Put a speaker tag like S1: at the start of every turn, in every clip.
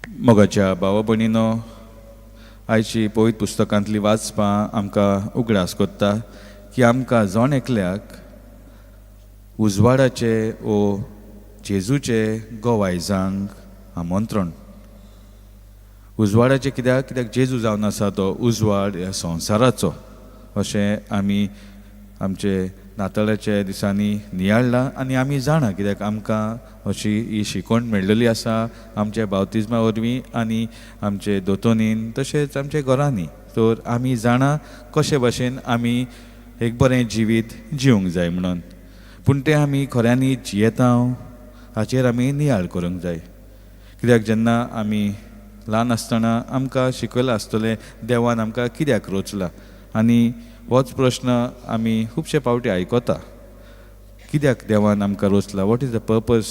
S1: मोगाच्या भावा भयणीनो, आयची पवित्र पुस्तकांतली वाचपां आमकां उगडास कोत्ता की आमकां जण एकल्याक उजवाडाचे ओ जेजूचे गोवाय जावंक आमंत्रण. उजवाडाचे कित्याक? कित्याक जेजू जावन आसा तो उजवाड ह्या संवसाराचो, अशें आमी आमचे नाताळाच्या दिसांनी नियाळ्ळां आनी आमी जाणा, कित्याक आमकां अशी ही शिकवण मेळ्ळेली आसा आमच्या बावतिज्मा वरवीं आनी आमचे दोतोनीन तशेंच आमच्या घरांनी. तर आमी जाणा कशे भशेन आमी एक बरें जिवीत जिवंक जाय म्हणून. पूण तें आमी खऱ्यांनी जियेता हाचेर आमी नियाळ करूंक जाय, कित्याक जेन्ना आमी ल्हान आसतना आमकां शिकयलां आसतलें देवान आमकां कित्याक रोचलां, आनी होच प्रश्न आमी खुबशे फावटी आयकता, कित्याक देवान आमकां रोचला? What is the purpose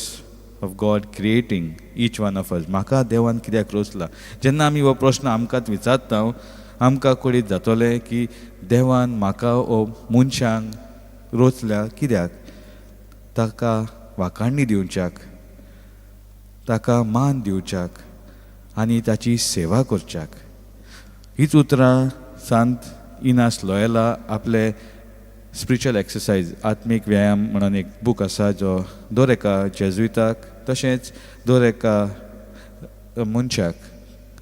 S1: of God creating each one of us? म्हाका देवान कित्याक रोचला? जेन्ना आमी हो प्रश्न आमकांच विचारता, आमकां कळीत जातलें की देवान म्हाका हो मनशांक रोचल्या कित्याक? ताका वाखाणणी दिवच्याक, ताका मान दिवच्याक आनी ताची सेवा करच्याक. हीच उतरां सांत इनास लोयला आपले स्पिरिच्युअल एक्सरसायज, आत्मीक व्यायाम म्हणून एक बूक आसा, जो दर एका जेजुइताक तशेंच दर एका मनशाक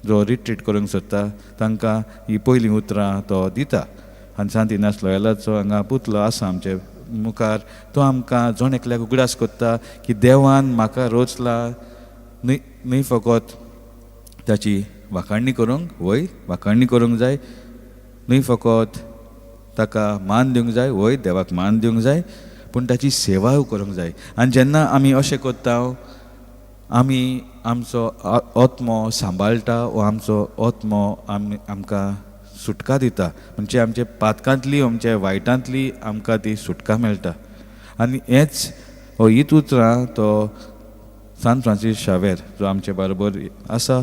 S1: जो रिट्रीट करूंक सोदता तांकां ही पयलीं उतरां तो दिता. आनी सांत इनास लोयलाचो हांगा पुतलो आसा आमचे मुखार. तो आमकां जण एकल्याक उगडास कोत्ता की देवान म्हाका रोचला न्हय न्हय फकत ताची वाखाणणी करूंक, वय वाखाणणी करूंक जाय, न्हय फकत ताका मान दिवंक जाय, वय देवाक मान दिवंक जाय, पूण ताची सेवाय करूंक जाय. आनी जेन्ना आमी अशें करता, आमी आमचो आत्मो सांबाळटा वो आमचो आत्मो आमी आमकां सुटका दिता, म्हणजे आमचे पातकांतली, आमच्या वायटांतली आमकां ती सुटका मेळटा. आनी हेच हो हीच उतरां तो सांत फ्रांसीस शावेर, जो आमचे बरोबर आसा,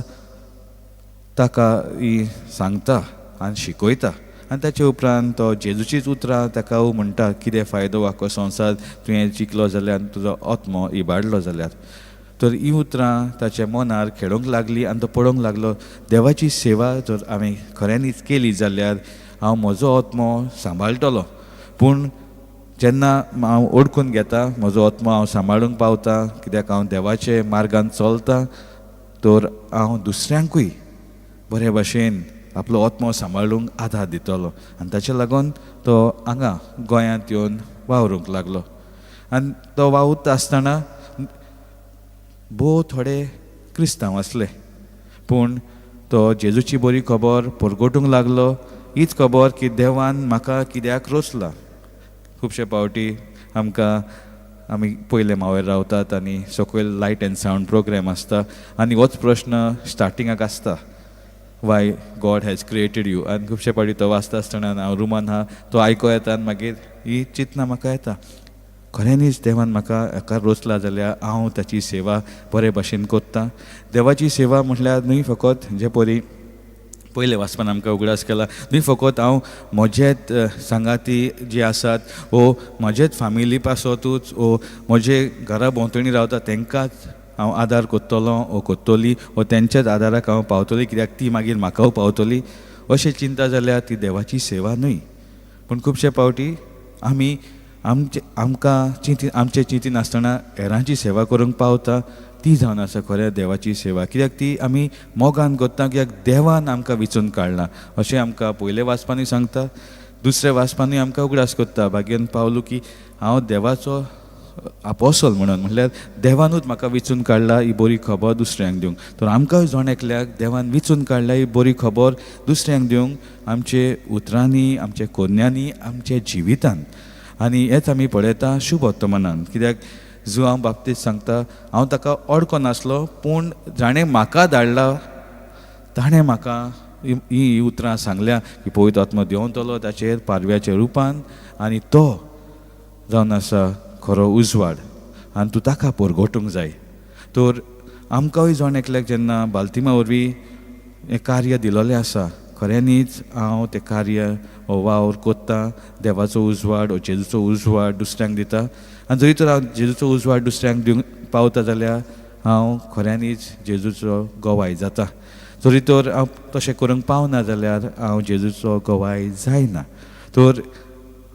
S1: ताका ही सांगता आनी शिकयता. आनी ताचे उपरांत तो जेजूचीच उतरां ताका म्हणटा, कितें फायदो आख्खो संवसार तुवें जिखलो जाल्यार तुजो आत्मो इबाडलो जाल्यार? तर ही उतरां ताच्या मनार खेळोंक लागली आनी तो पळोवंक लागलो, देवाची सेवा जर हांवें खऱ्यांनीच केली जाल्यार हांव म्हजो आत्मो सांबाळटलो. पूण जेन्ना हांव ओळखून घेता म्हजो आत्मो हांव सांबाळूंक पावता, कित्याक हांव देवाचे मार्गान चलता, तर हांव दुसऱ्यांकूय बरे भशेन आपलो आत्मो सांबाळूंक आदार दितलो. आनी ताचे लागून तो हांगा गोंयांत येवन वावरूंक लागलो. आनी तो वावुरता आसतना भोव थोडे क्रिस्तांव आसले, पूण तो जेजूची बरी खबर परगटूंक लागलो, हीच खबर की देवान म्हाका कित्याक रोचला. खुबशे फावटी आमकां आमी पयले मावयर रावतात आनी सकयल लायट एंड सावंड प्रोग्राम आसता आनी होच प्रश्न स्टार्टिंगाक आसता, "Why God has created you?" आनी खुबशे फावटी तो वाचता आसतना, हांव रुमान आहा, तो आयको येता आनी मागीर ही चिंतना म्हाका येता, खऱ्यांनीच देवान म्हाका हाका रोचला जाल्यार हांव ताची सेवा बरे भशेन कोत्ता? देवाची सेवा म्हटल्यार न्हय फकत जे परी पयलें वाचपान आमकां उगडास केला, न्हय फकत हांव म्हजेच सांगाती जे आसात वो म्हजेच फामिली पासतूच वो म्हजे घरा भोंवतणी रावता तांकांच हांव आदार कोत्तलो वो कोत्तली वो तेंच्याच आदाराक हांव पावतली, कित्याक ती मागीर म्हाका पावतली, अशें चिंता जाल्यार ती देवाची सेवा न्हय. पूण खुबशे फावटी आमी आमचे आमकां चिंती आमचें चिंती नासतना हेरांची सेवा करूंक पावता, ती जावन आसा खऱ्या देवाची सेवा, कित्याक ती आमी मोगान करता, कित्याक देवान आमकां विचून काडला अशें आमकां पयले वाचपानूय सांगता. दुसऱ्या वाचपानूय आमकां उगडास करता भाग्यन पावलू की हांव देवाचो आपोसल म्हणून, म्हणल्यार देवानूच म्हाका विचून काडला ही बरी खबर दुसऱ्यांक दिवंक. तर आमकां जण एकल्याक देवान विचून काडला ही बरी खबर दुसऱ्यांक दिवंक, आमचे उतरांनी, आमच्या कोन्यांनी, आमच्या जिवितान. आनी हेच आमी पळयता शुभ वर्तमानान, कित्याक जुआंव बाप्तीस्त सांगता, हांव ताका ओडको नासलो, पूण जाणें म्हाका धाडला ताणें म्हाका ही उतरां सांगल्या की पवित्र आत्मो देंवतलो ताचेर पारव्याच्या रुपान आनी तो जावन आसा खरो उजवाड आनी तूं ताका परगटूंक जाय. तर आमकांय जण एकल्याक जेन्ना बालतिमा वरवीं हें कार्य दिलोलें आसा, खऱ्यांनीच हांव तें कार्य हो वावर कोत्ता, देवाचो उजवाड हो जेजूचो उजवाड दुसऱ्यांक दिता? आनी जरी तर हांव जेजूचो उजवाड दुसऱ्यांक दिवंक पावता जाल्यार हांव खऱ्यांनीच जेजूचो गवाय जाता. जरी तर हांव तशें करूंक पावना जाल्यार हांव जेजूचो गवाय जायना. तर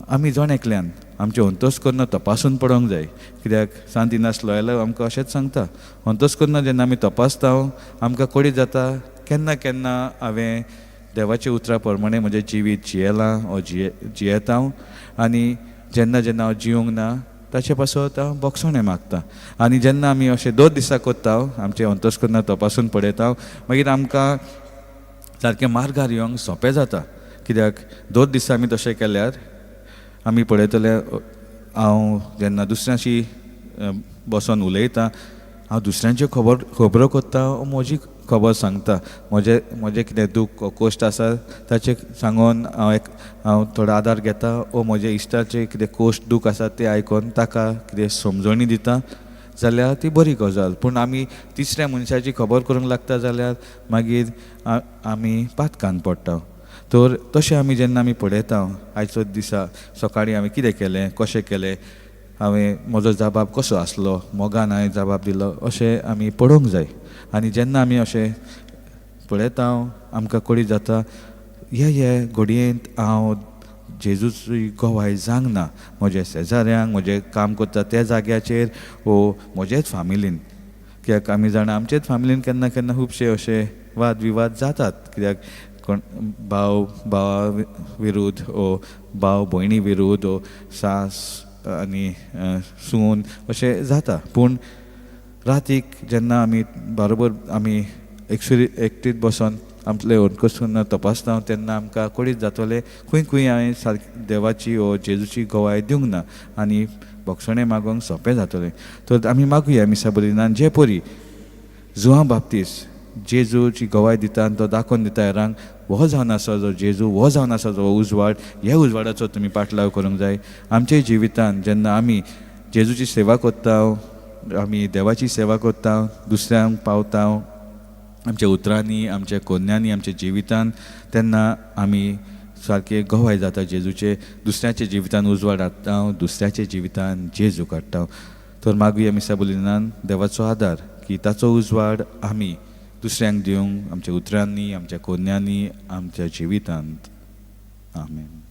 S1: आमी जण एकल्यान आमचें अंतस्कर्ण तपासून पडोवंक जाय, कित्याक सांत इनास लोयला आमकां अशेंच सांगता, अंतस्कर्ण जेन्ना आमी तपासता आमकां कळीत जाता केन्ना केन्ना हांवें देवाच्या उतरा प्रमाणे म्हजें जिवीत जियेलां ओ जियेता हांव, आनी जेन्ना जेन्ना हांव जिवंक ना ताचे पासत हांव बोगसणें मागता. आनी जेन्ना आमी अशें 2 दिसां करता आमचें अंतस्कर्ण तपासून पळयता मागीर आमकां सारकें मार्गार येवंक सोंपें जाता, कित्याक 2 दिसां आमी तशें केल्यार आमी पळयतले हांव जेन्ना दुसऱ्यांशी बसोन उलयता हांव दुसऱ्यांच्यो खबरो करता, म्हजी खबर सांगता, म्हजें कितें दूख कश्ट आसा ताचें सांगून हांव थोडो आदार घेता, ओ म्हजे इश्टाचें कितें कश्ट दूख आसा तें आयकून ताका कितें समजणी दिता जाल्यार ती बरी गजाल. पूण आमी तिसऱ्या मनशाची खबर करूंक लागता जाल्यार मागीर आमी पातकान पडटा. तर तशें आमी जेन्ना आमी पळयता आयचो दिसा सकाळीं हांवें कितें केलें कशें केलें, हांवें म्हजो जबाब कसो आसलो, मोगान हांवें जबाब दिलो, अशें आमी पळोवंक जाय. आनी जेन्ना आमी अशें पळयता आमकां कळीत जाता हे हे घडयेंत हांव जेजूची गवाय जावंक ना म्हज्या शेजाऱ्यांक, म्हजें काम करता त्या जाग्याचेर वो म्हजेच फामिलीन, कित्याक आमी जाणा आमचेच फामिलीन केन्ना केन्ना खुबशे अशे वाद विवाद जातात, कित्याक कोण भाव भावा विरुद्ध ओ भाव भयणी विरुद्ध ओ सास आनी सून अशें जाता. पूण रातीक जेन्ना आमी बरोबर आमी एकटीत बसोन आमचे अंतस्कर्ण तपासता तेन्ना आमकां कळीत जातलें खंय खंय हांवें सारकें देवाची ओ जेजूची गवाय दिवंक ना आनी बोगसणें मागोवंक सोंपें जातलें. तर आमी मागुया मिसा बलिदान जे परी जुआंव बाप्तीस जेजूची गवाय दिता आनी तो दाखोवन दिता हेरांक हो जावन आसा जो जेजू, हो जावन आसा जो उजवाड, ह्या उजवाडाचो तुमी पाटलाव करूंक जाय. आमच्या जिवितान जेन्ना आमी जेजूची सेवा करता, आमी देवाची सेवा करता, दुसऱ्यांक पावता आमच्या उतरांनी, आमच्या कोन्यांनी, आमच्या जिवितान, तेन्ना आमी सारके गवाय जाता जेजूचे, दुसऱ्याच्या जिवितान उजवाड हाडटा, दुसऱ्याच्या जिवितान जेजू काडटा. तर मागुया मिसा बलिदानान देवाचो आदार की ताचो उजवाड आमी दुसऱ्यांक दिवंक आमच्या उतरांनी, आमच्या कोन्यांनी, आमच्या जिवितांत. आमेन.